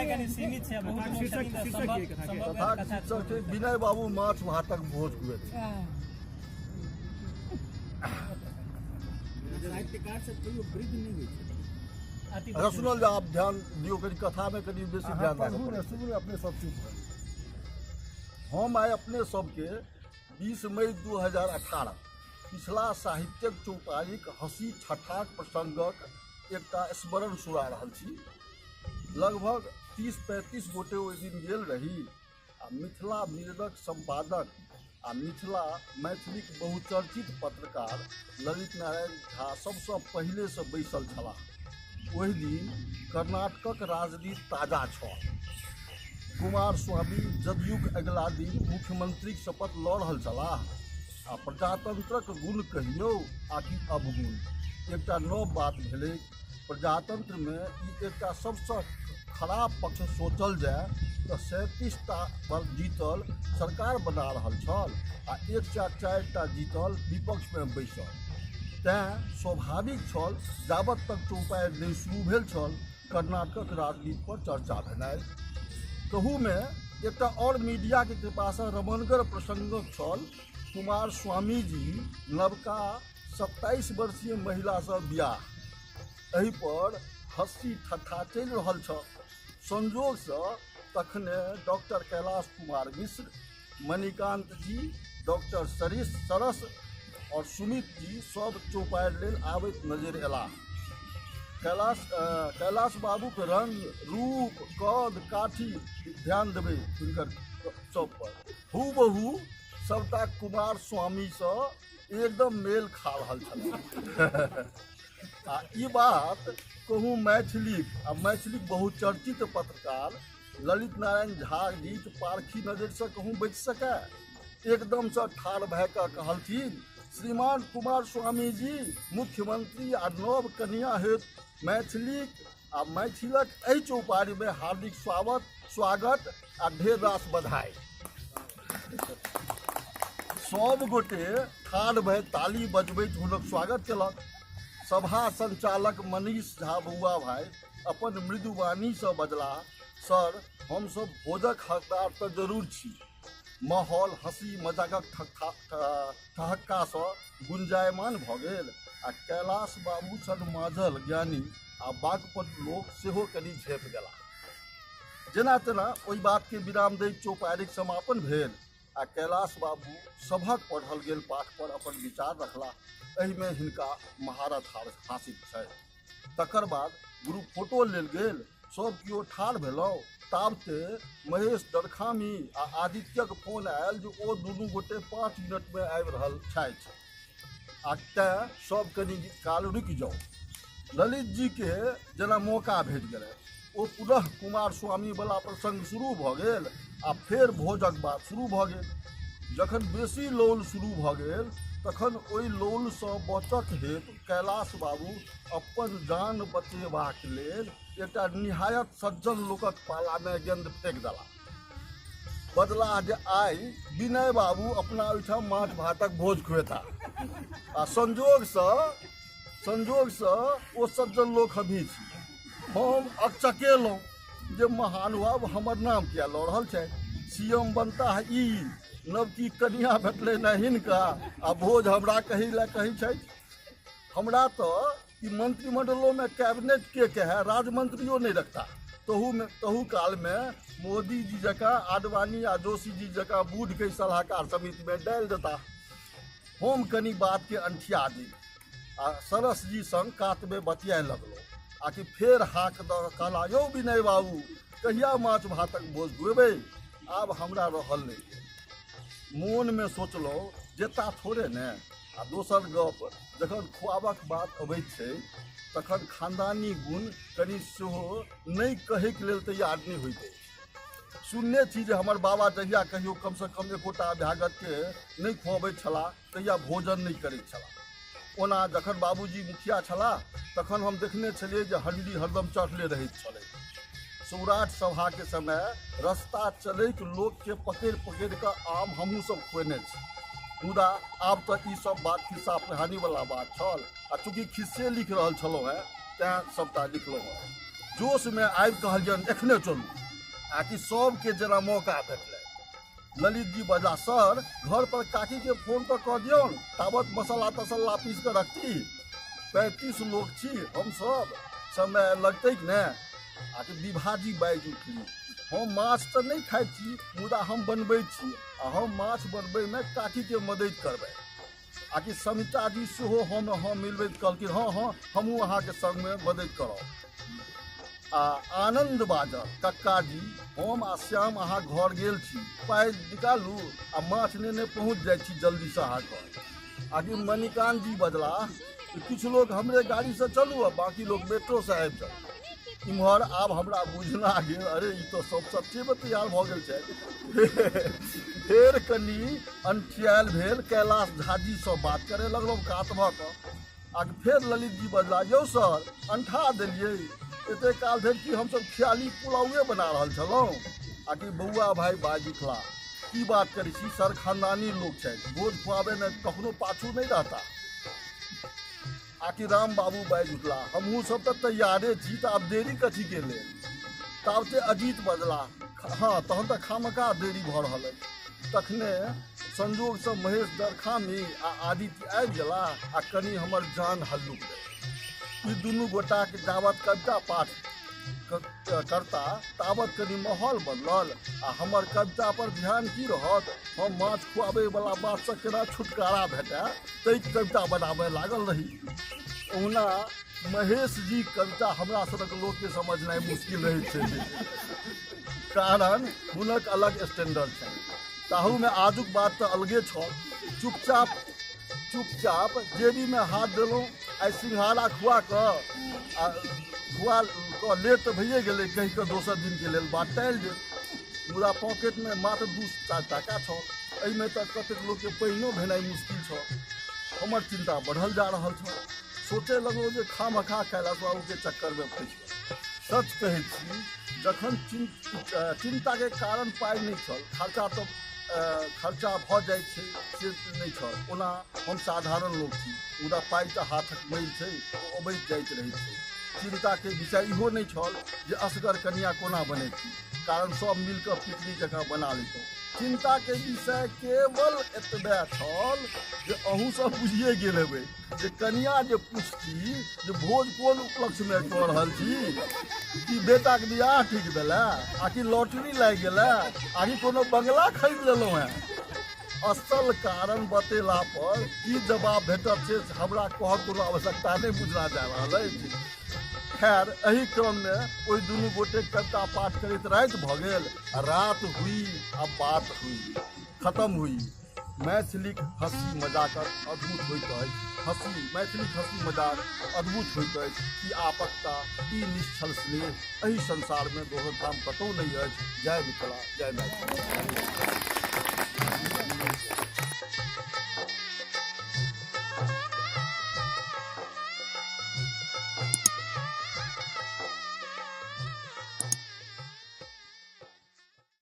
कनि सीमित छै, बहुत लोक छथिन तऽ शीर्षक की कथा के? संभव कथाक कथा शीर्षक छै विनय बाबू माछ भातक भोज खुएथिन। साहित्यकार सब कहियो वृद्ध नहि होइ छै। अति अच्छा सुनल जाउ, आब ध्यान दियौ, कनि कथामे कनि बेसी अहाँ ध्यान राखऽ पढ़ू ने, पड़त। सुनू ने, अपने सब चुप भऽ जाउ। हम आइ अपने सबके 20 मई 2018 पिछला साहित्यक चौपाड़िक हँसी ठट्ठाक प्रसंगक एकटा स्मरण सुना रहल छी। लगभग 30-35 गोटे ओहि दिन गेल रही आ मिथिला मिररक संपादक आ मिथिला मैथिलीक बहुचर्चित पत्रकार ललित नारायण झा सबसँ पहिलेसँ बैसल छलाह। ओहि दिन कर्नाटकक राजनीति ताजा छल। कुमार स्वामी जदयूक अगिला दिन मुख्यमंत्रीक शपथ लऽ रहल छलाह आ प्रजातंत्रक गुण कहियौ आ कि अवगुण, एकटा नव बात भेलै। प्रजातंत्रमे ई एकटा सबसँ खराब पक्ष सोचल जाय तऽ 37टा पर जीतल सरकार बना रहल छल आ 104टा जीतल विपक्षमे बैसल। तैँ स्वाभाविक छल जाबत तक चौपाड़ि नहि शुरू भेल छल कर्नाटकक राजनीति पर चर्चा भेनाइ। तहूमे एकटा आओर मीडियाके कृपासँ रमणगर प्रसंगक छल। कुमार स्वामीजी नवका 27 वर्षीय महिलासँ बियाह, एहि पर हँसी ठट्ठा चलि रहल छल। संजोगसँ तखने डॉक्टर कैलाश कुमार मिश्र, मणिकांत जी, डॉक्टर सरिस सरस और सुमित जी सब चौपाड़ि लेल आबैत नजरि अयलाह। कैलाश बाबूके रंग रूप कद काठी ध्यान देबै हिनकर सब पर, हूबहू सबटा कुमार स्वामीसँ एकदम मेल खा रहल छल। आ ई बात कहूँ मैथिलीक आ मैथिलीक बहुचर्चित पत्रकार ललित नारायण झा जीक पारखी नजरिसँ कहूँ बचि सकै। एकदमसँ ठाढ़ भए कऽ कहलथिन, श्रीमान कुमार स्वामी जी मुख्यमंत्री आ नव कन्या हेतु मैथिलीक आ मैथिलक एहि चौपाड़िमे हार्दिक स्वागत आ ढेर रास बधाई। सब गोटे ठाढ़ भए ताली बजबैत हुनक स्वागत केलक। सभा संचालक मनीष झा बौआ भाई अपन मृदुवाणीसँ बजलाह, सर हमसब भोजक हकदार तऽ जरूर छी। माहौल हँसी मजाकक ठहक्कासँ गुंजायमान भऽ गेल आ कैलाश बाबू सन माजल ज्ञानी आ बागपत लोक सेहो कनि झेप गेलाह। जेना तेना ओहि बातके विराम दैत चौपाड़िक समापन भेल आ कैलाश बाबू सभक पढ़ल गेल पाठ पर अपन विचार रखलाह। एहिमे हिनका महारत हासिल छै। तकर बाद ग्रुप फोटो लेल गेल, सब केओ ठाढ़ भेलहुँ। ताबते महेश दरखामी आ आदित्यक फोन आयल जे ओ दुनू गोटे 5 मिनटमे आबि रहल छथि आ तैँ सब कनि काल रुकि जाउ। ललित जीके जेना मौका भेट गेलै, ओ पुनः कुमार स्वामी वाला प्रसंग शुरू भऽ गेल आ फेर भोजक बात शुरू भऽ गेल। जखन बेसी लौल शुरू भऽ गेल तखन ओहि लौलसँ बचक हेतु कैलाश बाबू अपन जान बचेबाक लेल एकटा निहायत सज्जन लोकक पालामे गेंद फेंक देला। बजलाह जे आइ विनय बाबू अपना ओहिठाम माछ भातक भोज खुएता आ संजोगसँ ओ सज्जन लोक हमही छी। हम अकचकेलहुँ जे महानुभाव हमर नाम किया लऽ रहल छै, सीएम बनता है ई, नवकी कनिया भेटलै ने हिनका आ भोज हमरा कहै लए कहै छथि। हमरा तऽ ई मंत्रिमंडलोमे कैबिनेट के कहै राज्यमंत्रियो नहि रखता। तहू कालमे मोदी जी जकाँ आडवाणी आ जोशी जी जकाँ बूढ़के सलाहकार समितिमे डालि देता। हम कनि बातके अंठिया दी आ सरस जी संग कातमे बतियाए लगलहुँ आ कि फेर हाक दऽ कहला, यौ विनय बाबू कहिया माछ भातक भोज खुएबै? आब हमरा रहल नहि गेल। मोनमे सोचलहुँ जेता थोड़े ने। आ दोसर गप, जखन खुआबक बात अबैत छै तखन खानदानी गुण कनि सेहो नहि कहैके लेल तैयार नहि होइत अछि। सुनने छी जे हमर बाबा जहिया कहियो कमसँ कम एकोटा अभ्यागतके नहि खुअबैत छलाह तहिया भोजन नहि करैत छलाह। ओना जखन बाबूजी मुखिया छलाह तखन हम देखने छलियै जे हंडी हरदम चढ़ले रहैत छलै। सौराठ सभाके समय रस्ता चलैत लोकके पकड़ि पकड़ि कऽ आम हमहूँ सब खुएने छी। मुदा आब तऽ ई सब बात खिस्सा पिहानीवला बात छल आ चूँकि खिस्से लिख रहल छलहुँ हेँ तैँ सबटा लिखलहुँ हेँ। जोशमे आबि कहलियनि एखने चलू, आकि सबके जेना मौका भेटलै। ललित जी बजला, सर घर पर काकी के फोन तऽ कऽ दियौन, ताबत मसाला तसल्ला पीस कऽ रखती। 35 लोक छी हम सब, समय लगतै ने। आकि विभाजी बाजि उठली, हम माछ तऽ नहि खाइ छी मुदा हम बनबै छी आ हम माछ बनबैमे काकीके मदति करबै। आकि समिता जी सेहो हम हँ मिलबैत कहलखिन, हँ हँ हमहूँ अहाँके संगमे मदति करब। आ आनन्द बाजल, कक्का जी हम आ श्याम अहाँ घर गेल छी, पाइ निकालू आ माछ नेने पहुँच जाइ छी जल्दीसँ अहाँ घर। आकि मणिकांत जी बजला, किछु लोक हमरे गाड़ीसँ चलू आ बाँकी लोक मेट्रोसँ आबि जाउ। इम्हर आब हमरा बुझना गेल, अरे ई तऽ सब सच्चेमे तैयार भऽ गेल छै। फेर कनि अनठियायल भेल, कैलाश झाजीसँ बात करे लगलहुँ कात भऽ कऽ। आ फेर ललित जी बजला, यौ सर अनठा देलियै, एते काल धरि की हमसब ख्याली पुलावे बना रहल छलहुँ? आ कि बौआ भाई बाजि उठला, की बात करै छी सर, खानदानी लोक छथि, भोज खुआबैमे कखनो पाछू नहि रहता। आकि राम बाबू बाजि उठला, हमहूँ सब तऽ तैयारे छी, तऽ आब देरी कथी के लेल? तावते अजीत बजला, हँ तहन तऽ खामखा देरी भऽ रहल अछि। तखने संजोगसँ महेश दरखामी आ आदित्य आबि गेला आ कनि हमर जान हल्लुक भेल। ई दुनू गोटाके जावत कविता पाठ करता तावत कनि माहौल बदलल आ हमर कविता पर ध्यान की रहत, हम माछ खुआबै वाला बातसँ केना छुटकारा भेटए ताहि कविता बनाबय लागल रही। ओहुना महेश जी कविता हमरा सभक लोकके समझनाइ मुश्किल रहै छै, कारण हुनक अलग स्टैंडर्ड छनि। ताहूमे आजुक बात तऽ अलगे छल। चुपचाप चुपचाप जेबीमे हाथ देलहुँ, आइ सिंघाड़ा खुआ कऽ आ खुआ कऽ लेट तऽ भइए गेलै कहि कऽ दोसर दिनके लेल बात टालि देल। मुदा पॉकेटमे मात्र 2 टाका छल, एहिमे तऽ कतेक लोकके पानिओ भेनाइ मुश्किल छल। हमर चिन्ता बढ़ल जा रहल छल। सोचय लगलहुँ जे खामखा कैलाश बाबूके चक्करमे फँसि गेल। सच कहै छी, जखन चिन्ताके कारण पाइ नहि छल, खर्चा तऽ खर्चा भऽ जाइ छै से नहि छल। ओना हम साधारण लोक छी, मुदा पाइ तऽ हाथक मैल छै, ओ अबैत जाइत रहै छै। चिन्ताके विषय इहो नहि छल जे असगर कनिया कोना बनेती, कारण सब मिलकऽ पिकनिक जकाँ बना लैतहुँ। चिन्ताके विषय केवल एतबे छल जे अहूँ सब बुझिए गेल हेबै जे कनिया जे पुछती जे भोज कोन उपलक्ष्यमे कऽ रहल छी, कि बेटाके बियाह ठीक भेलै, आ कि लॉटरी लागि गेलै, आ कि कोनो बंगला खरीद लेलहुँ हेँ। असल कारण बतेला पर की जवाब भेटत से हमरा कहक कोनो आवश्यकता नहि बुझना जा रहल अछि। खैर, एहि क्रममे ओहि दुनू गोटे कविता पाठ करैत राति भऽ गेल। रात हुई आ बात हुई खत्म हुई। मैथिलीक हँसी मजाकक अद्भुत होइत अछि। हँसी मैथिलीक हँसी मजाक अद्भुत होइत अछि। ई आपकता, ई निश्छल स्नेह एहि संसारमे दोसर ठाम कतहु नहि अछि। जय मिथिला, जय मैथिली।